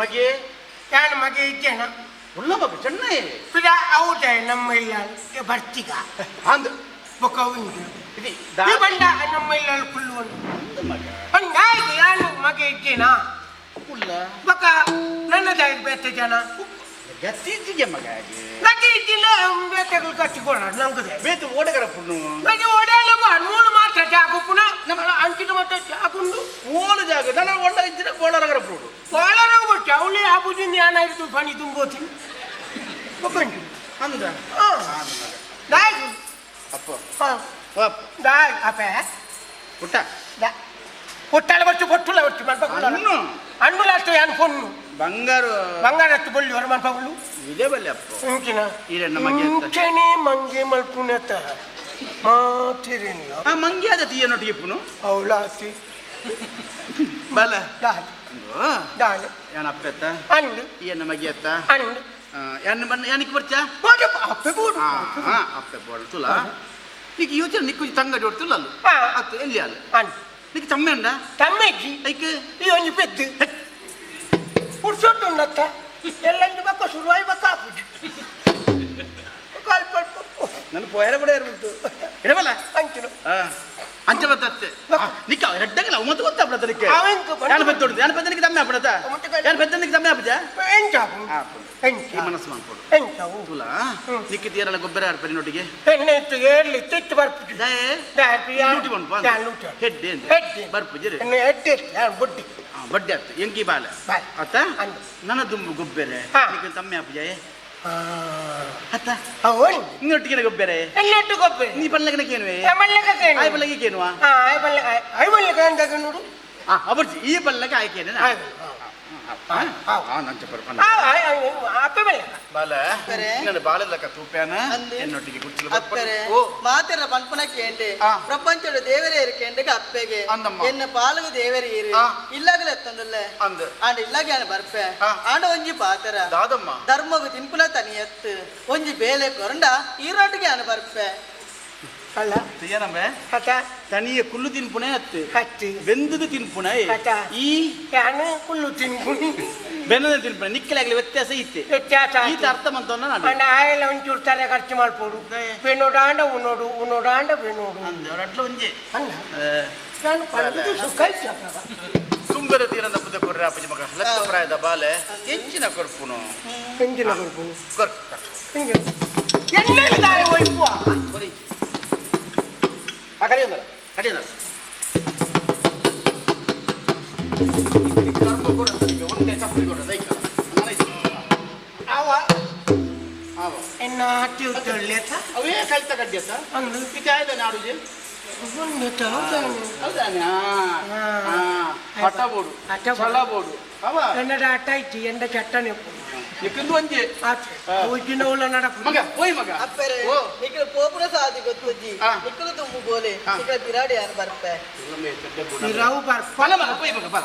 ಮಗೆ ಯಾನು ಮಗೆ ಇದ್ದೇನ ಉಳ್ಳ ಮಗ ಚೆನ್ನೈ ಪಿದ ಹೌದೇ ನಮ್ಮ ಇಲ್ಲ ಬರ್ತಿಗ ಅಂದ್ ಬೊಕ ಉಂಡು ಈ ಬಂಡ ನಮ್ಮ ಇಲ್ಲ ಕುಳ್ಳುವನು ಹಂಗಾಗಿ ಯಾನು ಮಗ ಇದ್ದೇನಾ ಉಳ್ಳ ಬೊಕ ನನ್ನದಾಗಿ ಬೇತೆ ಜನ ಗತಿ ಮಗ ಗತಿ ಇದ್ದಿಲ್ಲ ಬೇತೆಗಳು ಕಟ್ಟಿಕೊಡ ನಂಗದೆ ಬೇತೆ ಓಡಗರ ಪುಣ್ಣು ಮತ್ತೆ ಓಡಾಡಲು ನೂಲು ಮಾತ್ರ ಜಾಗ ಪುನಃ ನಮ್ಮ ಅಂಚಿನ ಮಾತ್ರ ಜಾಗುಂಡು ಓಲು ಜಾಗ ನನ್ನ ಒಳ್ಳ ಇದ್ದರೆ ಗೋಳರಗರ ಪುಡು ಕೋಳರ ಬಚ್ಚ ಅವಳಿ ಆಬುಜಿ ಜ್ಞಾನ ಇರ್ತು ಫಣಿ ತುಂಬೋತಿ ಬೊಕ್ಕಂಡು ಅಂದ ದಾಯ್ ಅಪ್ಪ ಹಾಂ ದಾಯ್ ಅಪ್ಪೆ ಪುಟ್ಟ పొట్టాల వచ్చి పొట్టుల వచ్చి మన పగులు అన్ను అన్నులాస్తూ యాన్ పొన్ను ಬಂಗಾರು ಬಂಗಾರತ್ತು ಬೊಳ್ಳಿ ಹೊರ మన పగులు ಇದೇ ಬಲ್ಲೆ ಅಪ್ಪ ಇಂಚಿನ ಈರಣ್ಣ ಮಂಗೆ ಅಂತ. ಇಂಚನೆ ಮಂಗೆ ಮಲ್ಪುನತ ಮಾತಿರಿಲ್ಲ ಆ ಮಂಗೆ ಆದ ತೀಯನೊಟ್ಟಿಗೆ ಪುನು ಅವಳಾತಿ ಬಲ ದಾಲ್ ದಾಲ್ ಏನಪ್ಪೆತ್ತ ಅಂಡು ಈಯನ್ನ ಮಗಿಯತ್ತ ಅಂಡು ಯಾನ್ ಬನ್ನ ಯಾನಿಕ್ ಬರ್ಚಾ ಅಪ್ಪೆ ಬೋಡು ಅಪ್ಪೆ ಬೋಡು ತುಲ ನಿಕ್ ಯೋಚನೆ ನಿಕ್ಕು ತಂಗ ಜೋಡ್ತುಲ್ಲ ಅಲ್ಲ ಅತ್ತು ಎಲ್ಲಿ ಅಲ್ಲ ಅಂಡು ನಿಕ್ ತಮ್ಮೆ ಉಂಡ ತಮ್ಮೆಜ್ಜಿ ಐಕ್ ಈ ಒಂಜಿ ಪೆದ್ದು ಪುರ್ಸೊಟ್ಟುಂಡತ್ತ ಎಲ್ಲಂಜು ಬಕ್ಕ ಶುರುವಾಯಿ ಬಕ್ಕ ಆಪುಜಿ ನನ್ನ ಪೋಯರ ಕೂಡ ಇರ್ಬಿಟ್ಟು ಇಡಬಲ್ಲ ಅಂಚಿನ ಅಂಚ ಬತ್ತತ್ತೆ ನಿಕ್ಕ ಎಡ್ಡಗಲ್ಲ ಮತ್ತೆ ಗೊತ್ತಾಪಡತ್ತ ನಿಕ್ಕೆ ಯಾನ್ ಪೆತ್ತೊಡ್ದು ಯಾನ್ ಪೆದ್ದನಿಗೆ ತಮ್ಮೆ ಆಪಡತ್ತ ಯಾನ್ ಪೆದ್ದನಿಗೆ ತಮ್ಮೆ ಆಪುಜ ಎಂಚ ಎಂಚ ಈ ಮನಸ್ಸು ಮಾಡ್ಕೊಡು ಎಂಚವು ತುಲ ನಿಕ್ಕೆ ತೀರಲ್ಲ ಗೊಬ್ಬರ ಆಡ್ಪರಿ ನೊಟ್ಟಿಗೆ ಎಣ್ಣೆ ಇತ್ತು ಏರ್ಲಿ ತಿಟ್ಟು ಬರ್ಪುಜಿ ಲೂಟಿ ಬಂದು ಹೆಡ್ಡೆ ಹೆಡ್ಡೆ ಬರ್ಪುಜಿ ಹೆಡ್ಡೆ ಬುಡ್ಡಿ ಬಡ್ಡೆ ಆತು ಎಂಕಿ ಬಾಲೆ ಆತ ನನ್ನ ದುಂಬು ಗೊಬ್ಬೆರೆ ನಿಕ್ಕೆ ತಮ್ಮೆ ಆಪುಜ ಅತ್ತ ಇನ್ನೊಟ್ಟಿಗೆ ಗೊಬ್ಬೆರೆ ಎನ್ನೊಟ್ಟು ಗೊಬ್ಬೆರೆ ನೀ ಪಲ್ಲಕನ ಕೇನುವೆ ಮಲ್ಲಕ ಆಯ್ ಪಲ್ಲಕ್ಕೆ ಕೇನುವ ಆಯ್ ಪಲ್ಲಕ ಆಯ್ ಪಲ್ಲಕ ಅಂದಾಗ ನೋಡು ಅವರ್ಜಿ ಈ ಪಲ್ಲಕ ಆಯ್ಕೇನೆ ಮಾತೆರ ಪನ್ಪುನ ಕೇಂಡೆ ಪ್ರಪಂಚದ ದೇವರೇ ಇರುಕೇಂಡಗ ಅಪ್ಪೆಗೆ ಎನ್ನ ಪಾಲಗ ದೇವರೇ ಇರು ಇಲ್ಲಾಗಲ ಎತ್ತಂದಲ್ಲ ಆಂಡ ಇಲ್ಲಾಗ ಯಾನ ಬರ್ಪೆ ಆಂಡ ಒಂಜಿ ಪಾತರ ಧರ್ಮಗು ತಿನ್ಪುನ ತನಿಯತ್ತು ಒಂಜಿ ಬೇಲೆ ಕೊರಂಡ ಈರಾಟಿಗೆ ಯಾನ ಬರ್ಪೆ ಅಲ್ಲ ತನಿಯ ಕುಲ್ಲು ತಿನ್ಪುಣೆ ಅತ್ತು ಹತ್ತಿ ಬೆಂದದು ತಿನ್ಪುಣೆ ಈ ಯಾನು ಕುಲ್ಲು ತಿನ್ಪುಣಿ ಬೆನ್ನದ ತಿನ್ಪುಣೆ ನಿಕ್ಕಲಾಗಲಿ ವ್ಯತ್ಯಾಸ ಇತ್ತೆ ವ್ಯತ್ಯಾಸ ಈತ ಅರ್ಥ ಮಂತವನ್ನ ನಾನು ಅಂಡ ಆಯಲ ಒಂಚೂರು ತಲೆ ಖರ್ಚು ಮಾಡ್ಬೋದು ಬೆನ್ನೋಡಾಂಡ ಉನ್ನೋಡು ಉನ್ನೋಡಾಂಡ ಬೆನ್ನೋಡು ಅಟ್ಲ ಒಂಜೆ ಅಲ್ಲ ನಾನು ಪಡೆದು ಸುಖ ಸುಂದರ ತೀರದ ಪುದ ಕೊರ್ರೆ ಅಪ್ಪಜಿ ಮಗ ಲತ್ತ ಪ್ರಾಯದ ಬಾಲೆ ಎಂಚಿನ ಕೊರ್ಪುನು ಎಂಚಿನ ಕೊರ್ಪುನು ಕೊರ್ ಎಣ್ಣೆ ದಾರೆ ಒಯ್ಪುವ ಕಡಿಯಂದಲ್ಲ ಕಡಿಯಂದಲ್ಲ ಎನ್ನ ತಿಳ್ಕೊಳ್ಳೇತ ಅವೇ ಕಲ್ತ ಕಡ್ಡಿಯತ್ತ ಅಂದು ಇದು ಆಯ್ತಾನೆ ಆಡುಜೆ ಹೌದಾನೆ ಹಠ ಬೋಡು ಛಲ ಬೋಡು ಅವ ಎನ್ನಡ ಹಠ ಇತ್ತು ಎಂಡ ಚಟ್ಟನೆ ನಿಕ್ಕಿಂದು ಒಂಜೆ ಮಗ ಓಯ್ ಮಗ ಅಪ್ಪರೆ ನಿಕ್ಕಲ ಪೋಪುನ ಸಾದಿ ಗೊತ್ತುಜ್ಜಿ ನಿಕ್ಕಲ ತುಂಬು ಬೋಲೆ ನಿಕ್ಕಲ ಬಿರಾಡಿ ಯಾರು ಬರ್ಪೆ ಬಿರಾವು ಬರ್ಪ ಮಗ ಪೋಯ್ ಮಗ ಬಾ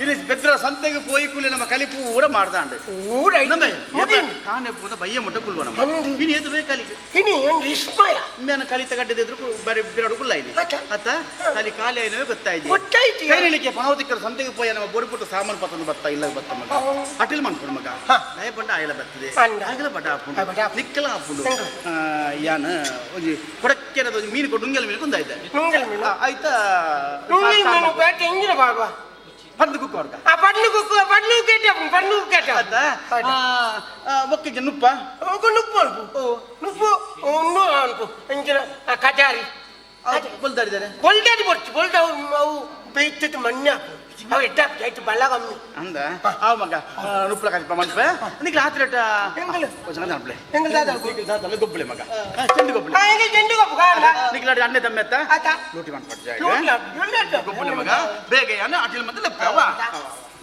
ಇಲ್ಲಿ ಬೆದ್ರ ಸಂತೆಗೆ ಪೋಯಿ ಕೂಲಿ ನಮ್ಮ ಕಲಿ ಪೂರ ಮಾಡ್ದಾಂಡು ಊರ ಕಾನೆ ಪೂರ ಬಯ್ಯ ಮುಟ್ಟ ಕುಲ್ವ ನಮ್ಮ ಇನ್ನು ಎದು ಬೇಕಲಿಗೆ ಇನಿ ಒಂದು ವಿಸ್ಮಯ ಮೇನ ಕಲಿ ತಗಡ್ಡಿದ್ರು ಬರೀ ಬಿರಡು ಕುಲ್ಲ ಇಲ್ಲಿ ಅತ್ತ ಕಲಿ ಖಾಲಿ ಏನೋ ಗೊತ್ತಾಯ್ತು ಗೊತ್ತಾಯ್ತು ಕೈಲಿಕ್ಕೆ ಪಾವತಿಕರ ಸಂತೆಗೆ ಪೋಯ ನಮ್ಮ ಬೋರ್ಪುಟ್ಟು ಸಾಮಾನು ಪತ್ತೊಂದು ಬತ್ತ ಇಲ್ಲ ಬತ್ತ ಮಗ ಅಟಿಲ್ ಮನ್ಪುಡು ಮಗ ದಯ ಪಂಡ ಆಯಲ ಬರ್ತದೆ ಆಗಲ ಬಡ ಆಪುಂಡು ನಿಕ್ಕಲ ಆಪುಂಡು ಯಾನ ಒಂಜಿ ಕೊಡಕ್ಕೆನದ ಒಂಜಿ ಮೀನು ಕೊಡು ನುಂಗಲ ಮೀನು ಕೊಂದಾಯ್ತು ನುಂಗಲ ಮೀನು ಆಯ್ತಾ ನುಂಗಲ ಮೀನು ಬೇಟೆ ಎಂಜಿನ ಬಾಡುವ ಪಂದು ಕುಕ್ಕು ಅವ್ರಗ ಆ ಪಡ್ಲು ಕುಕ್ಕು ಪಡ್ಲು ಕೇಟ ಪಡ್ಲು ಕೇಟ ಅತ್ತ ಒಕ್ಕಿಗೆ ನುಪ್ಪ ನುಪ್ಪು ಅನ್ಪು ನುಪ್ಪು ಉಣ್ಣು ಅನ್ಪು ಎಂಜಿನ ಕಜಾರಿ ಬೊಲ್ದಾಡಿದ್ದಾರೆ ಬೊಲ್ದಾಡಿ ಬರ್ತು ಬೊಲ್ದ ಅವು ಬೇಯ್ತದ ಮಣ್ಣು ಹಾಕು ಅವು ಎಟ್ಟಾಪು ಆಯ್ತು ಬಲ ಕಮ್ಮಿ ಅಂದ ಆವ ಮಗ ನುಪ್ಪಲ ಕಾಜಿಪ ಮನ್ಪೆ ನಿಕ್ಲ ಆತ್ರಟ ಎಂಗಲು ಅನ್ಪ್ಲೆ ಎಂಗಲು ದಾದ ಗೊಬ್ಬಲೆ ಮಗ ಚೆಂಡು ಗೊಬ್ಬಲೆ ಎಂಗಲು ಚೆಂಡು ಗೊಬ್ಬು ಕಾರಣ ನಿಕ್ಲ ಅಣ್ಣೆ ತಮ್ಮೆತ್ತ ಆತ ಲೋಟಿ ಮನ್ಪಟ್ಟು ಗೊಬ್ಬಲೆ ಮಗ ಬೇಗ ಯಾನ ಅಟಿಲ್ ಮತ್ತೆ ಲೆಪ್ಪವ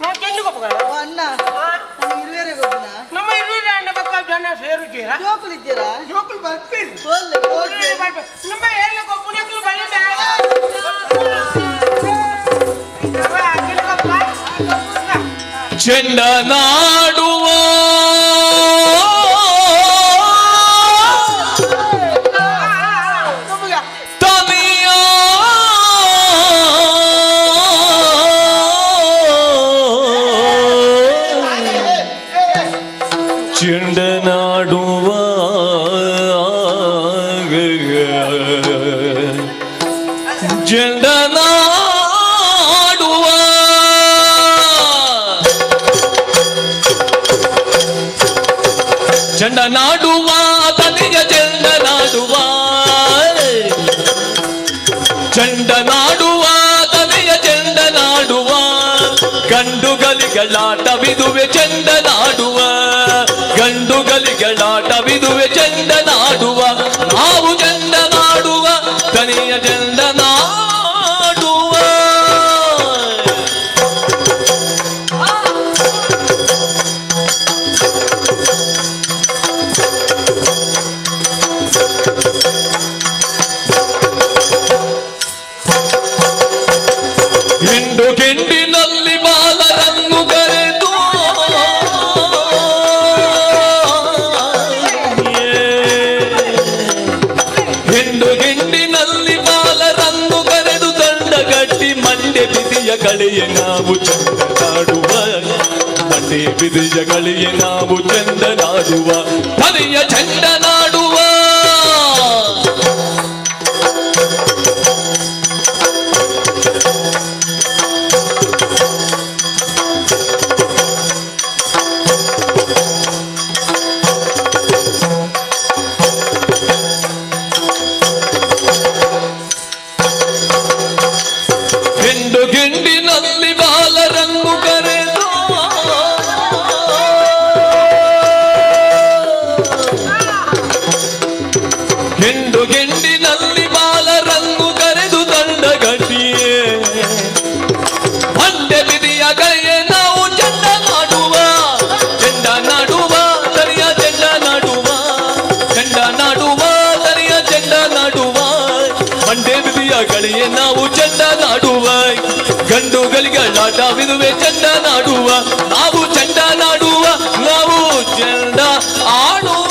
ನಾವು ಚೆಂಡು ಗೊಬ್ಬು ಅಣ್ಣ ನಮ್ಮ ಇರುವೇರೆ ಗೊಬ್ಬನ ನಮ್ಮ ಇರುವೇರೆ ಅಣ್ಣ ಪಕ್ಕ ಜನ ಸೇರುತ್ತೀರಾ ಜೋಕುಲು ಇದ್ದೀರಾ ಜೋಕುಲು ಬರ್ತೀರಿ ಹೋಗ್ಲಿ ನಮ್ಮ ಏಳು ಗೊಬ್ಬನಕ್ಕೂ ಬಲ್ಲ ಚೆಂಡನಾಡುವ ತನಿಯ ಚೆಂಡನಾಡುವ ಚೆಂಡನಾಡುವ ಚೆಂಡನಾಡುವ ತನಿಯ ಚೆಂಡನಾಡುವ ಚೆಂಡನಾಡುವ ತನಿಯ ಚೆಂಡನಾಡುವ ಗಂಡುಗಲಿಗಳಾಟವಿದುವೆ ಚೆಂಡನಾಡುವ ಗಂಡುಗಲಿಗಳಾಟವಿದುವೆ ಚೆಂಡನಾಡುವ ನಾವು ಚೆಂಡನಾಡುವ ತನಿಯ ಚೆಂಡನಾಡುವ. ಹಿಂಡು ಗಿಂಡಿನಲ್ಲಿ ಬಾಲರನ್ನು ಕರೆದು ಹಿಂಡು ಗಿಂಡಿನಲ್ಲಿ ಬಾಲರನ್ನು ಕರೆದು ತಂಡ ಕಟ್ಟಿ ಮಂಡೆ ಬಿದಿಯ ಕಳೆಯ ನಾವು ಚಂದನಾಡುವ ಮಂಡೆ ಬಿದಿಯ ಕಳೆಯ ನಾವು ಚಂದನಾಡುವ ತಲೆಯ ಚಂಡನಾಡುವ. ಹಿಂಡು ಗಿಂಡಿನಲ್ಲಿ ಬಾಲರನ್ನು ಕರೆದು ಹಿಂಡು ಗಿಂಡಿನಲ್ಲಿ ಬಾಲರನ್ನು ಕರೆದು ತಂಡ ಗಟ್ಟಿಯೇ ಮಂಡೆ ಬಿದಿಯ ಕೈಯೇ ನಾವು ಚೆಂಡ ನಾಡುವ ಚೆಂಡ ನಾಡುವ ತರಿಯ ಚೆಂಡ ನಾಡುವ ಚೆಂಡ ನಾಡುವ ತರಿಯ ಚೆಂಡ ನಾಡುವ ಮಂಡೆ ಬಿದಿಯ ಗಳಿಯೇ ನಾವು ಚೆಂಡ ನಾಡುವ ಗಂಡುಗಳಿಗಳಾಟವಿದುವೆ ಚೆಂಡ ನಾಡುವ ನಾವು ಚೆಂಡ ನಾಡುವ ನಾವು ಚೆಂಡ ಆಡುವ.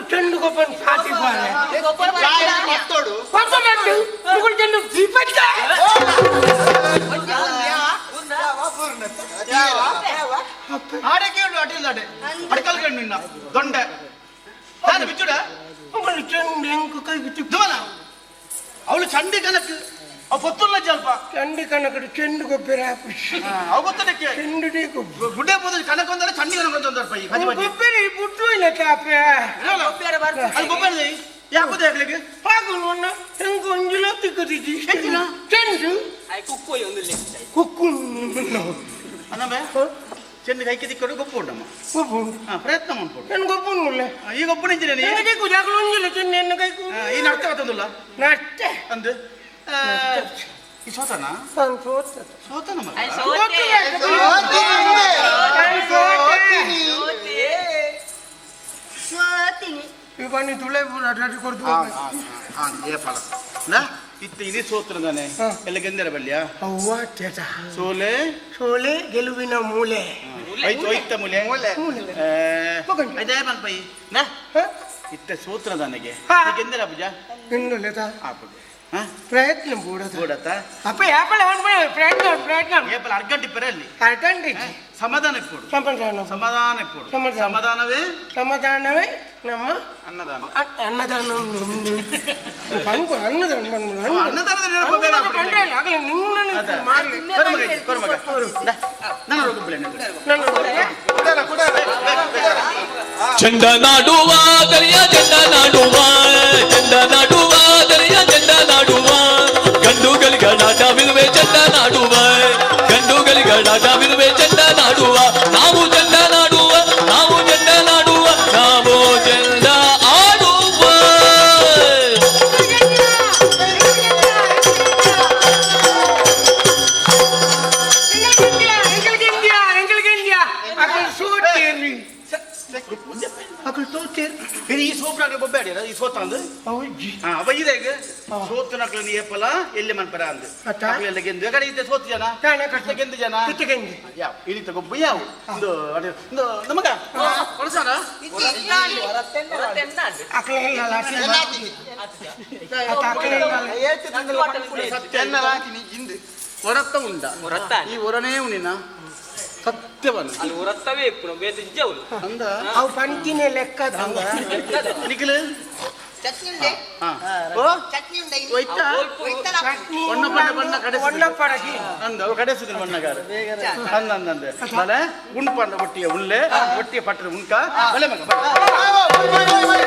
ಚೆಂಡು ಗೊಬ್ಬನ ಸಾತಿ ಆಡೆ ಕೇಳು ಅಟಿಲ್ದಾಡೆ ಅಡಕಲ್ ಕೇಳು ನಿನ್ನ ದೊಂಡೆ ನಾನು ಬಿಚ್ಚುಡ ದುವನ ಅವಳು ಚಂಡಿ ಕನಕ್ ಅವು ಪೊತ್ತುಲ್ಲ ಅಲ್ಪ ಚಂಡಿ ಕನಕಡು ಚೆಂಡು ಗೊಬ್ಬರ ಅವು ಗೊತ್ತದಕ್ಕೆ ಚೆಂಡು ಗೊಬ್ಬರ ಗುಡ್ಡೆ ಪೋದ ಕನಕ ಒಂದರೆ ಚಂಡಿ ಕನಕ ಒಂದರೆ ಪೈ ಬಜಿ ಬಜಿ ಗೊಬ್ಬರ ಬುಟ್ಟು ಇಲ್ಲ ಚಾಪೆ ಅದು ಗೊಬ್ಬರ ಯಾಕೋದು ಯಾಕಲಿಗೆ ಹಾಗೂ ಹೆಂಗ ಒಂಜಿಲ ತಿಕ್ಕದಿದ್ದಿ ಚೆಂಡು ಕುಕ್ಕು ಅನ್ನಬೆ ಚೆಂಡು ಕೈಗೆ ತಿಕ್ಕೊಂಡು ಗೊಪ್ಪು ಉಂಡಮ್ಮ. ಪ್ರಯತ್ನ ಮಾಡ್ಬೋದು. ನನ್ ಗೊಪ್ಪು ಉಳ್ಳೆ. ಈ ಗೊಪ್ಪು ನಿಂಚಿನ ಈ ನಡ್ತ ಬತ್ತಂದುಲ್ಲ ನಷ್ಟೆ ಅಂದು ಈ ಸೋತನ ಸೋತನ ಮಗ. ಇವಾಗ ತುಳೆ ಕೊಡ್ತು. ಇತ್ತ ಇದೇ ಸೋತ್ರದಾನೆ ಎಲ್ಲ ಗೆಂದರ ಬಲ್ಯ ಅವ್ವ ಚೇಟ ಸೋಲೆ ಸೋಲೆ ಗೆಲುವಿನ ಮೂಲೆ. ಐತು ಐತ ಮೂಲೆ ಐದೇ ಮನ್ಪೈ ನಾ ಇತ್ತ ಸೋತ್ರದಾನೆಗೆ ಗೆಂದರ ಪೂಜಾ ಇನ್ನುಲೆತ ಆಪುಡು ಪ್ರಯತ್ನ ಬೂಡತ ಬೂಡತ ಅಪ್ಪ ಯಾಪಲ ಪ್ರಯತ್ನ ಪ್ರಯತ್ನ ಏಪಲ ಅರ್ಗಂಟಿ ಪೆರಲ್ಲಿ ಅರ್ಗಂಟಿ ಸಮಾಧಾನ ಇಪ್ಪುಡು ಸಮಾಧಾನ ಸಮಾಧಾನ ಇಪ್ಪುಡು ಸಮಾಧಾನವೇ ಸಮಾಧಾನವೇ ನಮ್ಮ ಅನ್ನದಾನ ಅನ್ನದಾನ ಪಂಕು ಅನ್ನದಾನ ಅನ್ನದಾನದ ಚಂಡ ನಾಡುವ ದರಿಯ ಚಂಡ ನಾಡುವ ಚಂಡ ನಾಡುವ ದರಿಯ ಚಂಡ ನಾಡುವ ಗಂಡುಗಳಿಗಳಾಟವಿರುವೆ ಚಂಡ ನಾಡುವ ಗಂಡುಗಳಿಗಳಾಟವಿರುವೆ ಚಂಡ ನಾಡುವ ನಾವು ಚಂಡ ನಾಡುವ ನಾವು ಚಂಡ ನಾಡುವ ನಾವು ಚಂಡ ಆಡುವ. ಈ ಸೋಪ್ನಾಗ ಬೊಬ್ಬಾಡಿ ಈ ಸೋತಂದು ಅವ ಇದಾಗ ಸೋತನಕ್ಲ ಏಪಲ ಎಲ್ಲಿ ಮನ್ಪರ ಅಂದು ಅಕ್ಲೆಲ್ಲ ಗೆಂದು ಕಡೆ ಇದ್ದೆ ಸೋತು ಜನ ಗೆಂದು ಜನ ಯಾವ ಇರಿತ ಗೊಬ್ಬ ಯಾವ ಒಂದು ಒಂದು ನಮಗ ಹೊರಸಾನ ಹೊರತ ಉಂಡ ಈ ಹೊರನೇ ಉಣಿನ ಸತ್ಯವನ್ನು ಅಲ್ಲಿ ಹೊರತ್ತವೇ ಇಪ್ಪು ಬೇತೆ ಇಜ್ಜವಳು ಅಂದ ಅವು ಪಂಚಿನ ಲೆಕ್ಕ ನಿಖಿಲ್ ಚಟ್ನಿ ಉಂಡೆ ಚಟ್ನಿ ಉಂಡೆ ಒಣ್ಣ ಬಣ್ಣ ಬಣ್ಣ ಕಡೆ ಒಣ್ಣ ಪಡಗಿ ಅಂದ ಅವು ಕಡೆ ಸುದಿನ ಬಣ್ಣಗಾರ ಅಂದ ಅಂದ ಅಂದ ಬಲೆ ಉಂಡು ಒಟ್ಟಿಗೆ ಉಳ್ಳೆ ಒಟ್ಟಿಗೆ ಪಟ್ಟದ ಉಂಕ ಬಲೆ ಮಗ ಬಲೆ.